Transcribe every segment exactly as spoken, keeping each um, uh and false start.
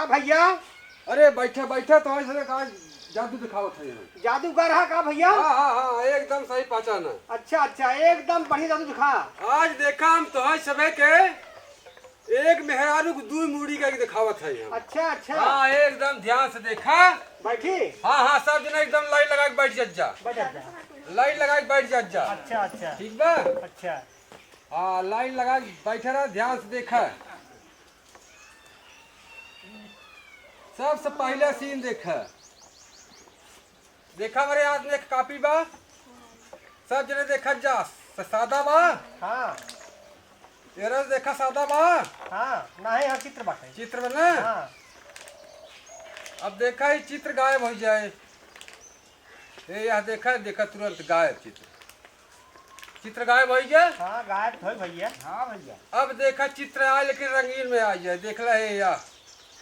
भइया। अरे बैठा, बैठा, तो ऐसे का जादू दिखावत है यहाँ। जादूगर है का भइया? हाँ, हाँ, हाँ, एकदम सही पहचान है। अच्छा, अच्छा, एकदम बढ़िया जादू दिखा। आज देखा हम तोहर सभे के एक मेहरारू को दू मूड़ी का दिखावत है यहाँ। अच्छा, अच्छा। हाँ, एकदम ध्यान से देखा। बैठी? हाँ, हाँ, सब जना एकदम लाइन लगा के बैठ जा, जा। बैठ जा। लाइन लगा के बैठ जा, जा। अच्छा, अच्छा। ठीक बा? अच्छा। हाँ, लाइन लगा के बैठे रहा, ध्यान से देखा। सबसे पहले सीन देखा। देखा हमरे हाथ में एक कॉपी बा, सब जने देखत जा। स-, सादा बा। हाँ। एरस देखा, सादा बा। हाँ, नाही, हाँ, चित्र बाटे। चित्र बा ना? हाँ। अब देखा, ई चित्र गायब होइ जाए। ए, यह देखा, देखा, तुरंत गायब चित्र। चित्र गायब होइ गया। हाँ, गायब तो है भइया। हाँ भइया। अब देखा, चित्र आए, लेकिन रंगीन में आ जाए। देख ला, ए, या,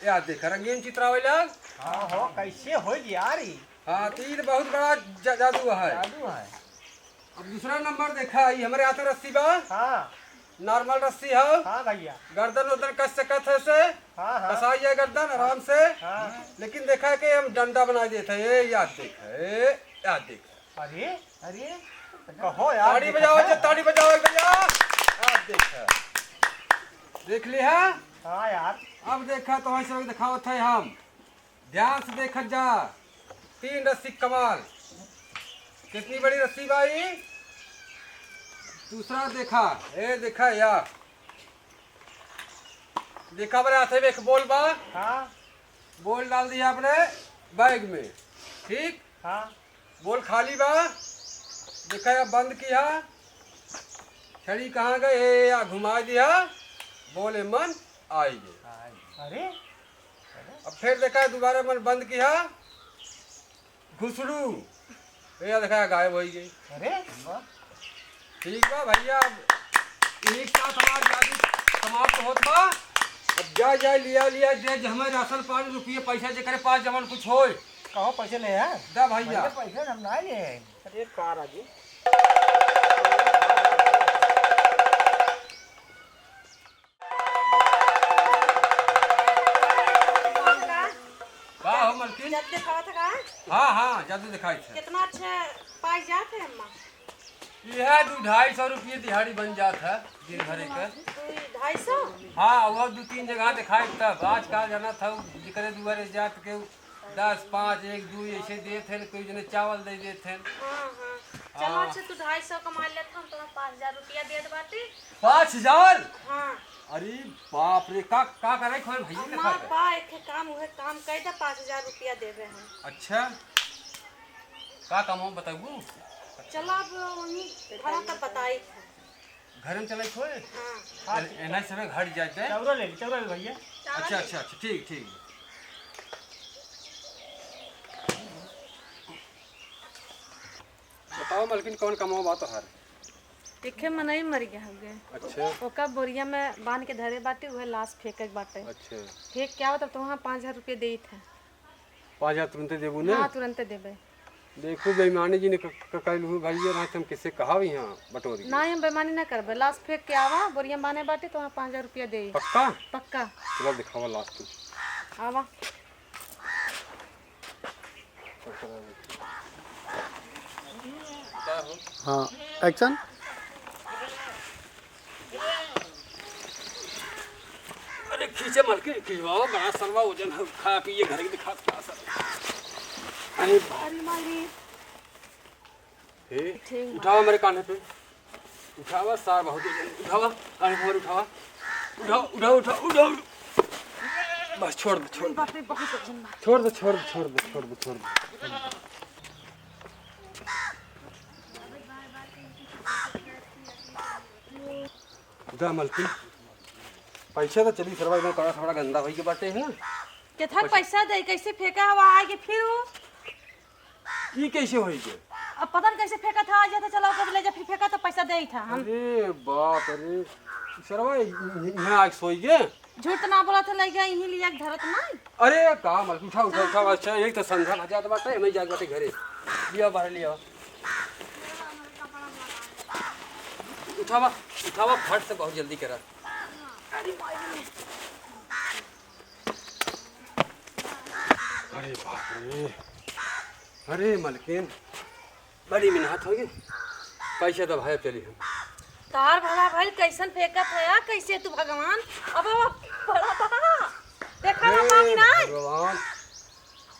या देखा, रंगीन चित्र आवे लाग। हाँ हो, कैसे होइ गया यार ई? हाँ, तो ई तो बहुत बड़ा जा-, जादू है। जादू है। अब दूसरा नंबर देखा, ई हमरे हाथ में रस्सी बा। हाँ। Normal रस्सी है। हाँ भइया। गर्दन उर्दन कस सकत है से। हाँ, हाँ। कसाई है गर्दन आराम से। हाँ। लेकिन देखा कि हम डंडा बनाइ देत है, ए, याद देखा, ए, याद देखा। अरे, अरे, कहो यार, ताड़ी देखा बजाओ है। जे, ताड़ी बजाओ भइया। याद देखा। देख ली है? हाँ यार। अब देखा तो ऐसे दिखावत है हम। ध्यान से देखत जा, तीन रस्सी कमाल। कितनी बड़ी रस्सी बा ई? दूसरा देखा, ए देखा या, देखा बड़े हाथे में एक बॉल बा। हाँ। बॉल डाल दिया अपने बैग में, ठीक? हाँ। बॉल खाली बा, देखा या बंद किया, छड़ी कहाँ गए? ए, या घुमा दिया, बॉल एमन आई गए। अरे, अब फिर देखा, दोबारा मन बंद किया, घुसड़ू, ए, या देखा, गायब होइ गई। अरे, वाह। ठीक बा भइया, अब यही के साथ हमार जादू समाप्त होत बा। अब जा, जा, लिया, लिया, जे, जे हमें राशन पानी, रुपये, पैसा, जेकरे पास जवन कुछ होए। कहो, पैसे ले है? दा भइया। भइया, पैसे हम ना ले हैं। अरे, का राजू? का हो मलकिन? जादू देखावत है का? हाँ, हाँ, जादू देखाइत है। कितना अच्छा पाई जात है अम्मा? यह दू ढाई सौ रुपये दिहाड़ी बन जात है दिन भरे के। दू ढाई सौ? हाँ, वो दू तीन जगह देखाइत तब। आजकल जाना था, जेकरे दुआरे जात के दस, पाँच, एक, दू ऐसे देत हैं, कोई जने चावल दे देत हैं। हाँ, हाँ। चलो, हाँ। अच्छा, तू ढाई सौ कमा लेत, हम तुम्हें पाँच हजार रुपया दे देबाती। पाँच हजार? हाँ। अरे बाप रे, का, का करे खोए भैया के अम्मा, खातिर? बा, एक ठे काम, उहे काम कह दे, पाँच हजार रुपया देबे हम। अच्छा, का काम हो बताबू? चलो, अब वहीं घरा तक बताई। घर में चले खोए? हाँ। ए-, एना समय घर जाते। चौरा ले, चौरा ले भैया। अच्छा, अच्छा, अच्छा, ठीक, ठीक। बताओ मलकिन, कौन कमाओ बात तोहार? एके मनई मर गया हउवे। अच्छा। ओका बोरिया में बांध के धरे बाटे, उहे लाश फेंके के बाटे। अच्छा। फेंक के आवत, तब तो वहाँ पाँच हजार रुपये देत है। पाँच हजार तुरंते देबू ना? हाँ, तुरंते देबे। देखो, बेईमानी जी ने क-, क-, कइल हु भैया, ना हम किसे कहाव यहाँ बटोरी। ना, हम बेईमानी ना करबे, लाश फेंक के आवा, बोरिया में बांधे बाटे, तो वहाँ पाँच हजार रुपया दे। पक्का? पक्का। चलो दिखावा लाश तू। आवा। हाँ, action। अरे खींचे मलकिन, खिंचवाओ, बड़ा सरवा वजन है, खा पिए घर के दिखा का सर। अरे बा- अरे माई रे। हे, ठीक बा। उठावा मेरे कान्हे पे। उठावा, सार बहुत वजन। उठावा, कान्हे पे उठावा। उठाओ, उठाओ, उठाओ, उठाओ। बस छोड़ दे, छोड़ दे। बाप रे, बहुत वजन बा। छोड़ दे, छोड़ दे, छोड़ दे, छोड़ दे, छोड़ दे। उठा मलकिन, पैसा तो चली सरवा, एकदम कड़ा थोड़ा गंदा होई के बाटे है। केथा पैसा पैसा दे, कैसे फेंका हवा आगे फिर उ? ई कैसे होई के? अब पता नहीं कैसे फेंका था, आज तो चला ओकर ले जा, फिर फेंका तो पैसा दे था हम। अरे बाप रे, सरवा यहाँ आके सोई के? झूठ ना बोला था, लइका यहीं लिया के धरत ना। अरे का मलकिन, उठा, उठा, उठा, अच्छा, एक तो संझा भजा तो बाटे, मैं जाके बाटे घरे। लिया बाहर लिया। उठावा, उठावा, फट से बहुत जल्दी करा। अरे माई रे। अरे बाप रे, अरे मलकिन, बड़ी मेहनत होगी। पैसा तो भाई चली हम। तार भला भाई कैसन फेंकत है यार, कैसे तू भगवान। अब, अब बड़ा बा। देखा ना हे पानी ना। भगवान,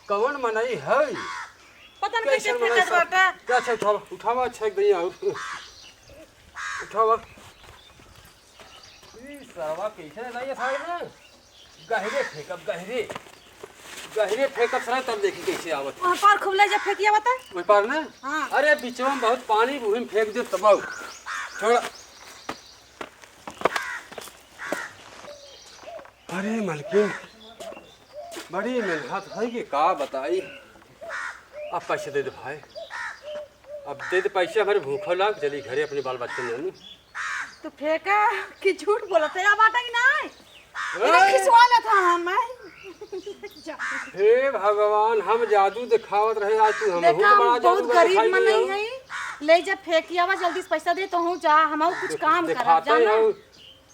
कौन मनई है? पता नहीं कैसे कैसे मनई फेंकत सब? बाटा। क्या अच्छा उठावा, उठावा, अच्छा एक दइया, उठ-, उठावा। ई सरवा कैसे नहीं है साइड में? गहरे फेंकब, गहरे। गहरे फेंकब साला, तब देखी कैसे आवत। वहाँ पार खूब ले जा फेंकिया बता। वही पार ना? हाँ। अरे, बिचवा में बहुत पानी, वही में फेंक दे तब। छोड़। अरे मलकिन, बड़ी मेहनत है कि का बताई। अब पैसे दे दे भाई, अब दे दे पैसे, हमारे भूखो लाग, चली घरे अपने बाल बच्चे में। तू फेंका कि झूठ बोलत है, या बाटा कि नहीं? ए! इधर खिंचवा लेत हन हम, मैं। जा। हे भगवान, हम जादू दिखावत रहे, आज तू हमहू देखा, के हम बड़ा बहुत जादूगर गरीब दिखाई मनई दिया। हई। ले जा फेंकियावा, जल्दी से पैसा दे, तो हूँ जा, हम कुछ देख-, काम करब, दिखाते जाना। हैं,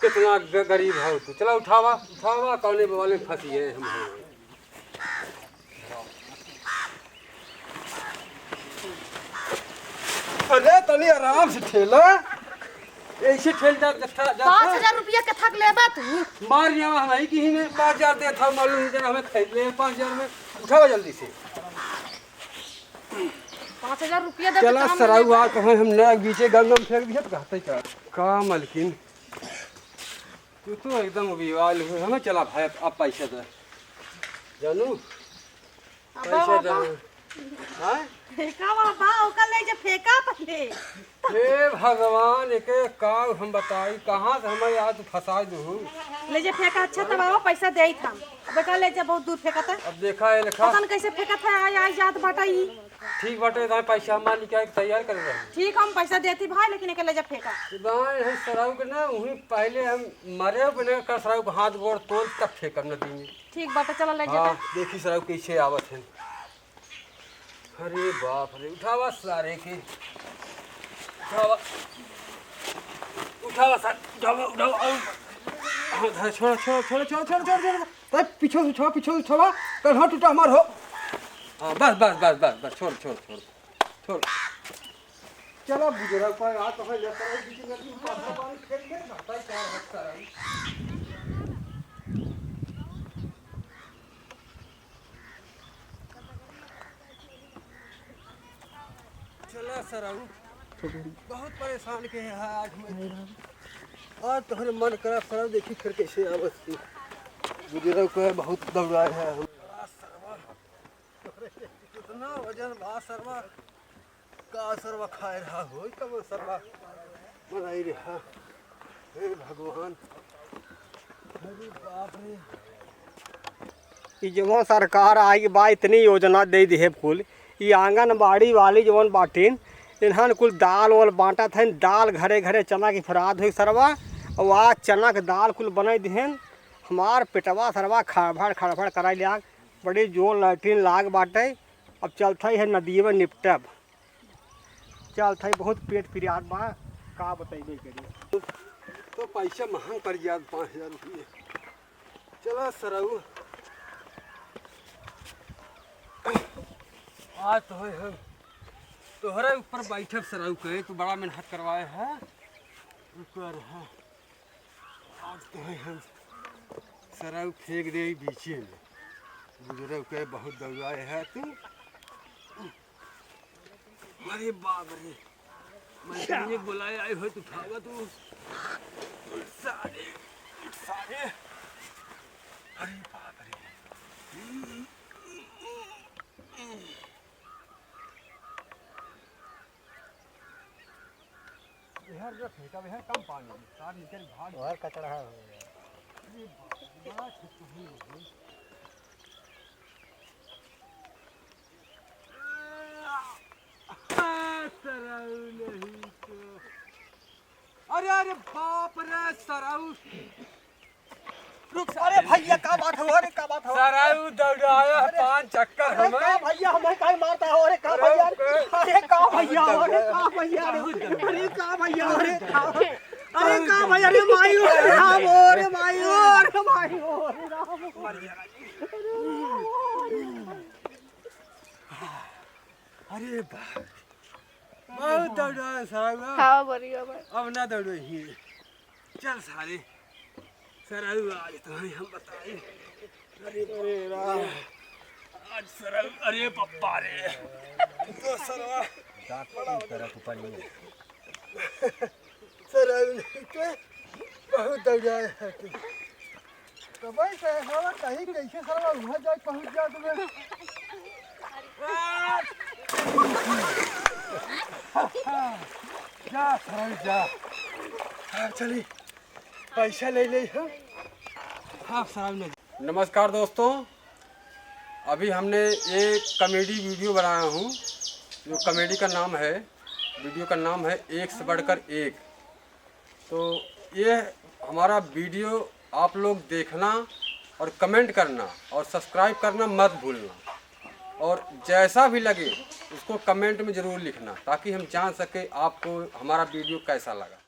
कितना ग-, गरीब हो तू। चला उठावा, उठावा, कौने बवाले में फंसी है हम। अरे तनी आराम से ठेला, ऐसे ठेल जा, जा, जा, जा। पाँच हजार रुपया कथा के लेबा तू? मार लिया हम ही की ही में पाँच हजार देत हौ, मालूम जरा हमें खरीद ले पाँच हजार में। उठावा जल्दी से। पाँच हजार रुपया दे चला तो काम सराऊ लेबा। आ तो हम ना बीचे गंगा में फेंक दिया तो कहते का? का मलकिन? तू तो एकदम उबिवाल हुए, हमें चला भाई, अब, अब पैसा दे। जानू, अब पैसा बाबा। दे। हाँ? फेंका बाबा, ओकर ले जा, फेंका पहले। हे भगवान, एके का हम बताई, कहाँ से हमें आज फंसा दू? ले जा, फेंका, अच्छा, तब बाबा, पैसा दे ही था। अब बेटा, ले जा, बहुत दूर फेंका था। अब देखा है, लिखा। पता न कैसे फेंका था, आई, आई जात बाटा ई। ठीक बाटे, दाएं पैसा हमार निकाल के तैयार कर रहे हैं। ठीक, हम पैसा देती भाई, लेकिन एके ले जा फेंका। दाएं है सराऊ के ना, वहीं पहले हम मरे बिना का सराऊ के हाथ गोड़ तोड़ तब फेंकब न देंगे। ठीक बाटे, चला ले हाँ, जाता। देखी सराऊ कैसे आवत है। अरे बाप रे, उठावा सारे के। उठावा। उठावा सर, उठावा, उठावा, उठावा। हाँ, छोड़ा, छोड़ा, छोड़ा। अरे, पीछे से उठावा, पीछे से उठावा। कल हाँ टूटा हमार हो। हाँ, बस, बस, बस, बस, बस, छोड़, छोड़, छोड़, छोड़। चला, बुजुर्ग पर आ तो है, लेकर आई, बीच नदी में पासा पानी फेंक दे, नहाता ही चार हफ्ता रही। चला सरऊ, बहुत परेशान के है आज मैं। आज तोहरे मन करा सरऊ, देखी फिर कैसे आवत सी। बुजुर्ग को बहुत दौड़ाए है हम। कितना वजन बा सरवा, का सरवा खाए रहा होई, कब सरवा बनाई रहा। हे भगवान, अरे बाप रे। ई जवन सरकार आई बा, इतनी योजना दे दिहे कुल। ई आंगनबाड़ी वाली जवन बाटिन, इन्हन कुल दाल वाल बांटत हन, दाल घरे घरे चना की फराद हुई सरवा, और आज चना के दाल कुल बनाई दिहन। हमार पेटवा सरवा खड़बड़ खड़बड़ कराई लिया, बड़ी जोर लैट्रिन लाग बाटे। अब चलत है नदिये में निपटब। चलत है, बहुत पेट पिरात बा, का बतइबे करी। तो पैसा महंग पड़ गया, पाँच हजार रुपये। चला सरऊ, आज तो है हम तोहरे ऊपर बैठब सरऊ, कहे तू बड़ा मेहनत करवाए है, ऊपर है। आज तो है हम सरऊ फेंक दे ई बीचे में। बुजुर्ग के बहुत दौड़ाए है तू। अरे बाप रे, मैं तो ये बुलाए आई हो तो उठावा तू। सारे, सारे। अरे बाप रे। बिहार जो फेंका, बिहार कम पानी है, सार निकल भाग। और कचरा है। अरे बाप रे, बड़ा छुट्टी हुई है। आ, सरऊ नहीं तो। अरे, अरे, बाप रे, सरऊ। रुक, अरे भैया, का बात हो? अरे, का बात हो? सरऊ दौड़ाया है अरे, पाँच चक्कर अरे, हमें। का भैया, हमें काहे मारता हो? अरे, का अरे, भैया? का अरे, का भैया? अरे, का भैया? अरे, अरे, का भैया? अरे, का, अरे, का भैया? अरे, माई, अरे, राम, अरे, माई, अरे, माई, अरे, राम। मर गया। अरे बाप, बहुत दौड़ा है सरऊ। हाँ, बढ़िया बा। अब ना दौड़े ही। चल सारे, सरऊ आज तो हम बताए। अरे, अरे राम, आज सरऊ, अरे पप्पा रे, तो सरवा। सरऊ नहीं के बहुत दौड़ाए है तू। तो भाई, सरवा कहीं कैसे सरवा वहाँ जाए पहुँच जाए तुम्हें। जा सरऊ जा। हाँ, चली, पैसा ले ले हम। हाँ, सरऊ ने। नमस्कार दोस्तों, अभी हमने एक कॉमेडी वीडियो बनाया हूँ, जो कॉमेडी का नाम है, वीडियो का नाम है एक से बढ़कर एक। तो ये हमारा वीडियो आप लोग देखना और कमेंट करना और सब्सक्राइब करना मत भूलना, और जैसा भी लगे उसको कमेंट में ज़रूर लिखना, ताकि हम जान सके आपको हमारा वीडियो कैसा लगा।